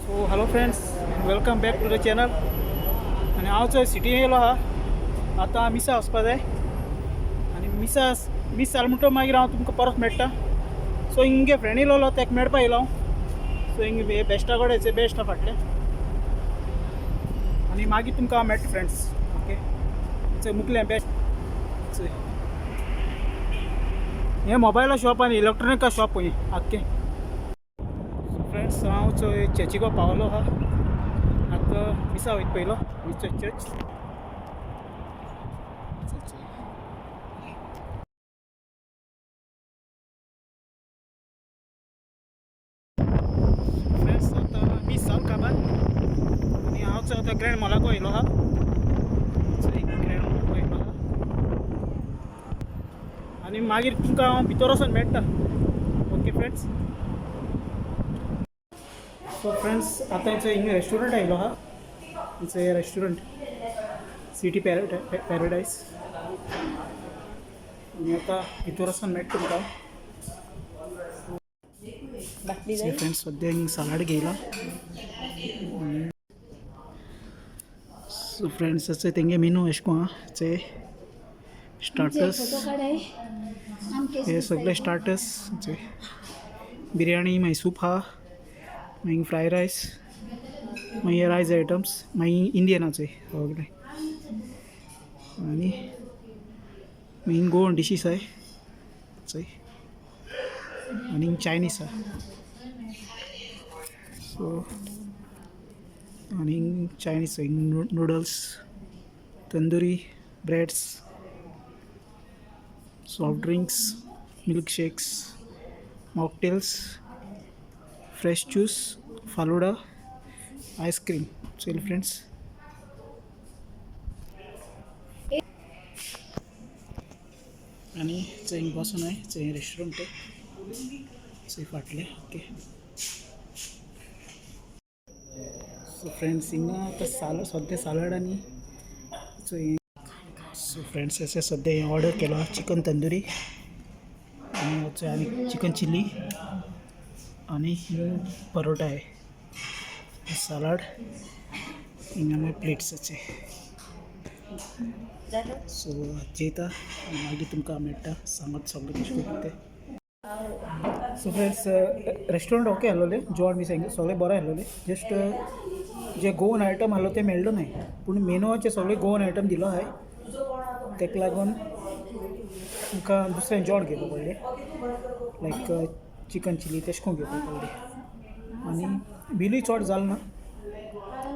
So hello friends, welcome back to the channel. आनी हांव चोय सिटी येयलो आहा. आतां मिसा वचपा जाय आनी मिसा मीस जालें म्हणटकच मागीर हांव तुमकां परत मेळटा. सो हिंगे फ्रेंड येयलोलो, तेका मेळपा येयलो हांव. सो हिंग बेस्टा कडेन, बेस्ट आहा फाटलें आनी मागीर तुमकां हांव मेळटा फ्रेंड्स. ओके, चोय मुकलें बेस्ट. चोय हें मोबायला शॉप आनी इलेक्ट्रॉनिका शॉप हें आख्खें. फ्रेंड्स, हांव चोय चर्चिको पावलो आहा. आतां मिसा वयता पयलो. मिसो चर्च. फ्रेंड्स, आतां मीस जाल काबार आनी हांव चोय आतां ग्रँड मॉलाको येयलो आहा. चोय ग्रँड मॉलाको येयलो आहा आनी मागीर तुमकां हांव भितर वचोन मेळटा. Okay friends. सो फ्रेंड्स, आतां हिंग हिंगा रेस्टॉरंट आयलो आहा. It's restaurant city paradise आनी आतां भितर वचोन मेळटा तुमकां. बाटली जाय. फ्रेंड्स, सद्या हिंग सलाड घेयला. सो फ्रेंड्स, अशें तेंगे मेनू अशें करून आहा. ते स्टार्टर्स, हे सगळे स्टार्टर्स, बिर्याणी, मागीर सूप आहा, मागीर फ्राय रायस, मागीर रायस आयटम्स, मागीर इंडियनाचे सगळे आनी मागीर गोवन डिशीस आहाय चोय आनी चायनीस आहा. सो आनी Chinese noodles, tandoori, breads, soft drinks, milk shakes, mocktails, fresh juice, falooda, ice cream. चल फ्रेंड्स. आनी थंय बसून आहे थंय रेस्टॉरंट थंय फाटलें. ओके, सो फ्रेंड्स, हिंगा आतां सालड सद्या, सालड आनी चोय. सो फ्रेंड्स, अशें सद्या हें ऑर्डर केलो, चिकन तंदुरी आनी चोय आनी चिकन चिली आनी परोटा आहे, सलाड. हिंगा मागीर प्लेट्साचे. सो जेयता आनी मागीर तुमकां मेळटा, सांगत सगळें कशें करून तें. सो फ्रेंड्स, रेस्टॉरंट ओके आसलोलें, जेवण बी सगळें बरें आसलोलें. जस्ट जे गोवन आयटम आसलो ते मेळ्ळो न्हय, पूण मेनूचे सगळे गोवन आयटम दिलो आहाय. ताका लागून तुमकां दुसरें जेवण घेवपा पडलें, लायक चिकन चिली तेशें करून घेवपा पडलें. आनी बिलूय चड जालें ना,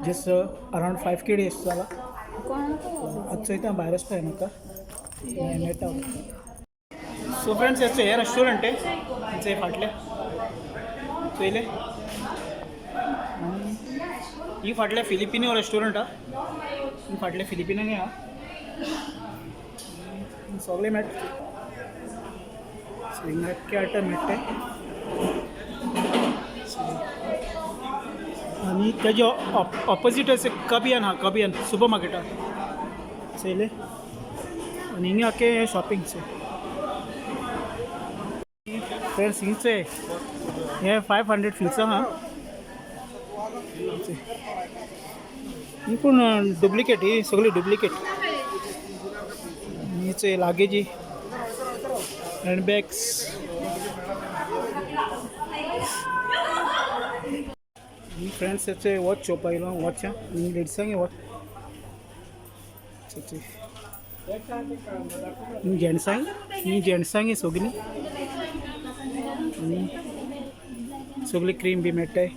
जस्ट अरावंड 5 केडी अशें जाला. आतां चोयता, भायर वचपा म्हाका, मेळटा. सो फ्रेंड्स, हें हे रेस्टॉरंट आहे फाटलें, चोयलें. आनी ही फाटलें फिलिपिनो रेस्टॉरंट आहा. ही फाटलें फिलिपिनांनी आहा. सगळें मेळटा. सो हिंगा आख्खे आयटम मेळटाय. आनी तेजे ऑपोजीट अशें कबियन आहा, कबियन सुपर मार्केट आहा, चोयलें. आनी हिंगा आख्खें शॉपिंग. फ्रेंड्स, हिंगचे हे 500 फिल्स आहा ही, पूण डुप्लिकेट, ही सगळी डुप्लिकेट. हिचे लागेजी, हँडबॅग्स. फ्रेंड्स, याचे वॉच चोवपा येयलो, वॉच आनी लेडिसांक वॉच. जेंट्सांक ही, जेंट्सांक सगळीं आनी सगळी क्रीम बी मेळटाय.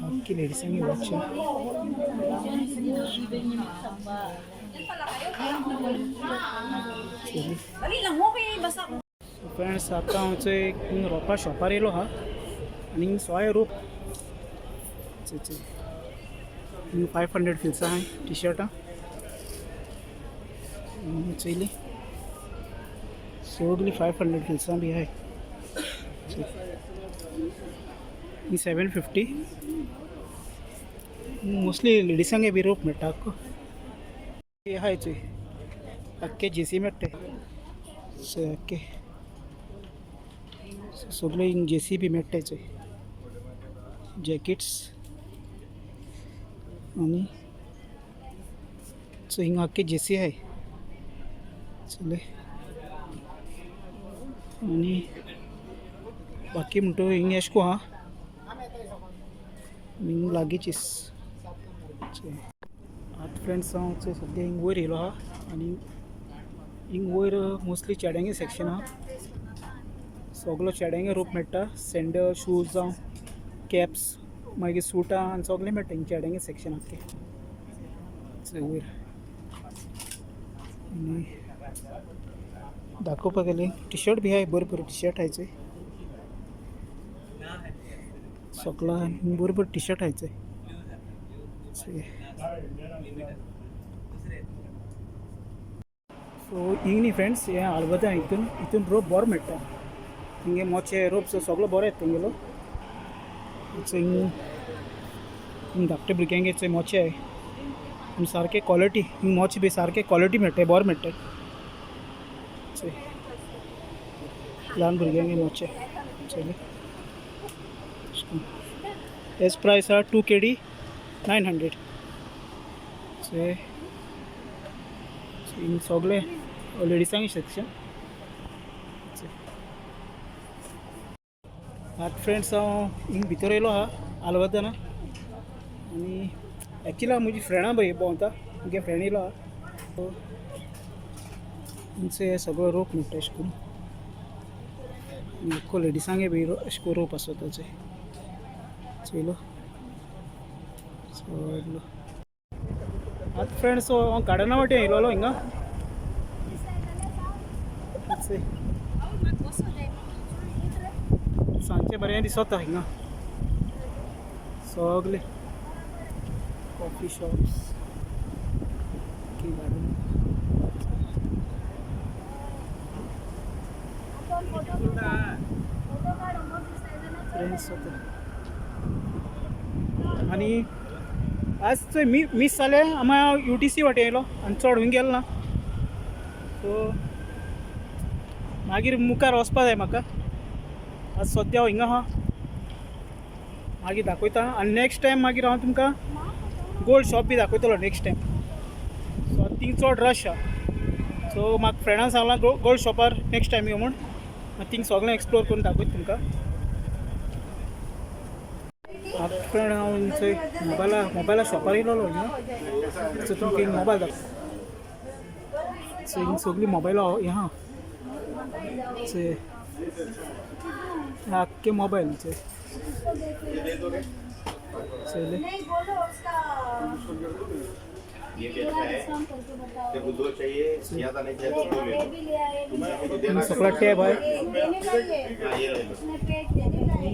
आख्खी लेडिसांक watch. Dali lang mo kay basta. Friends, आतां हांव चोय रोपा शॉपार येयलो आहा आनी सोय रोप 500 फिल्सां आहाय टी शर्टां चोयली, सगळीं 500 फिल्सां बी आहाय. ही 750. मोस्टली लेडिसांगे बी रोप मेळटा. आख्खो हे आहाय चोय, आख्खे जेसी मेळटाय. चोय आख्खे. सगळे हिंग जेसी बी मेळटाय चोय, जॅकेट्स. आनी सो हिंगा आख्खे जेसी आहाय चले. आनी बाकी म्हणटा हिंग एश को आहा, हिंग लागींच. आतां फ्रेंड्स, हांव चोय सद्या हिंग वयर येयलो आहा आनी हिंग वयर मोस्टली चेड्यांगे सेक्शन आहा. सगलो चेड्यांगे रोप मेळटा, सँडल, शूज जावं कॅप्स, मागीर सुटां आनी सगळें मेळटा हिंग चेड्यांगे सेक्शन आख्खें. चोय वयर आनी दाखोवपाक गेलें टी शर्ट बी आहाय, बरें बरें टी शर्ट आहाय चोय. सकला बरें बरें टी शर्ट आहाय चोय. सो हिंग न्ही फ्रेंड्स, हें आलबदा हितून हितून रोप बरो मेळटा. हिंगे मोचे रोप सगळो बरो येता तेंगेलो. हिंग हिंग धाकटे भुरग्यांक चोय मोचे आहाय पूण सारके क्वॉलिटी. हिंग मोचे बी सारके क्वॉलिटी मेळटाय, बरें मेळटाय. चोय, ल्हान भुरग्यांक मोचे चोयले. एज प्रायस आहा 2 KD 900. चोय, हिंग सगळे लेडिसांक सेक्शन. आतां फ्रेंड्स, हांव हिंग भितर येयलो आहा आलवादाना आनी एक्चुली हांव म्हजी फ्रेंडा पळय भोंवता, मुगे फ्रेंड येयलो आहा. सो हिंगसर हे सगळो रोप मेळटा अशें करून. आख्खो लेडिसांगे बी अशें करून रोप आसा ताचे. चोयलो सगलो. आतां फ्रेंड्स, हांव गार्डना वाटेन येयलोलो हिंगा. चोय, सांजचें बरें दिसता हिंगा सगळे कॉफी शॉप्स की गार्डन. फ्रेंड्स होते आनी आज चोय मी मीस जालें. आमी हांव UTC वाटेन येयलो आनी चड हूंय गेलो ना. सो मागीर मुखार वचपा जाय म्हाका. आज सद्या हांव हिंगा आहा, मागीर दाखयता आनी नेक्स्ट टायम मागीर हांव तुमकां गोल्ड शॉप बी दाखयतलो नेक्स्ट टायम. सो आतां थिंग चड रश आहा. सो म्हाका फ्रेंडान सांगलां गोल्ड शॉपार नेक्स्ट टायम यो म्हूण. थिंग सगळें एक्सप्लोर करून दाखयता तुमकां. आतां फ्रेंड, हांव थंय मोबायला शॉपार येयलोलो हिंगा. सो तुमकां एक मोबायल दाखय. सो हिंग सगळीं मोबायलां हें आहा चोय, आख्खे मोबायल चोय चोयले. नहीं, बोलो उसका. ये पूरा कैसा है? डिस्काउंट करके बताओ. देखो, दो चाहिए, ज्यादा नहीं चाहिए तो दो ले लो. ये भी ले आए. तुम्हें देना. सगळा टॅब आहे. ये देने का ही है. हाँ, ये ले लो. उसमें पेट देने का है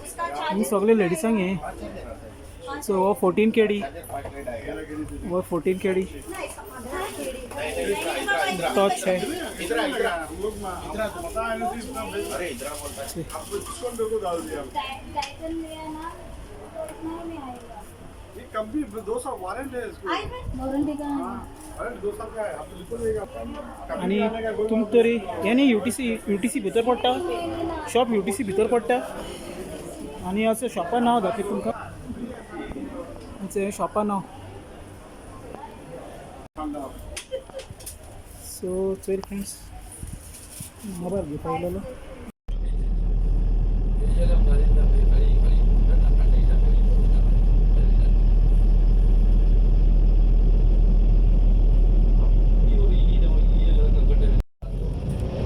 उसका. हिंग चार्जेस. सगळे लेडिसांक हे. सो हो 14 KD, हो 14 KD touch आहे. इधर आ, इधर आ, अरे इधर आ बोलता है. टाइटन लिया ना तो इतना ही में आएगा. ये कंपनी 2 साल वारंटी है इसको. वारंटी कहाँ है? वारंटी 2 साल का है, आप बिल्कुल लेगा. आनी तुमकां तरी हें न्ही UTC, UTC भितर पडटा शॉप, UTC भितर पडटा. आनी अशें शॉपा नांव दाखयता तुमकां. आमचें शॉपा नांव. सो चोयल फ्रेंड्स, मोबायल घेवपा येयलेलो.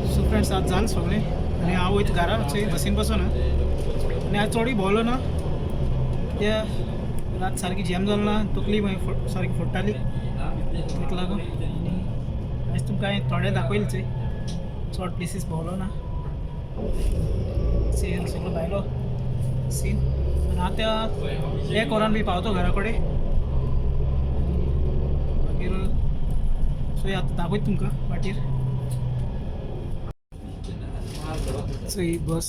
सो फ्रेंड्स, आज जालें सगळें आनी हांव वयता घरा. चोय, बसीन बसोन आनी आज चडूय भोंवलो ना. त्या रात सारकी जॅम जालो ना, तकली मागीर सारकी फोडटाली. ताका लागून आनी आयज तुमकां हांवें थोडे दाखयलें चोय, चड प्लेसीस भोंवलो ना. सीन सगळो भायलो सीन. आनी आतां एक वरान बी पावतो घरा कडेन. मागीर चोय, आतां दाखयता तुमकां वाटेर. चोय, बस.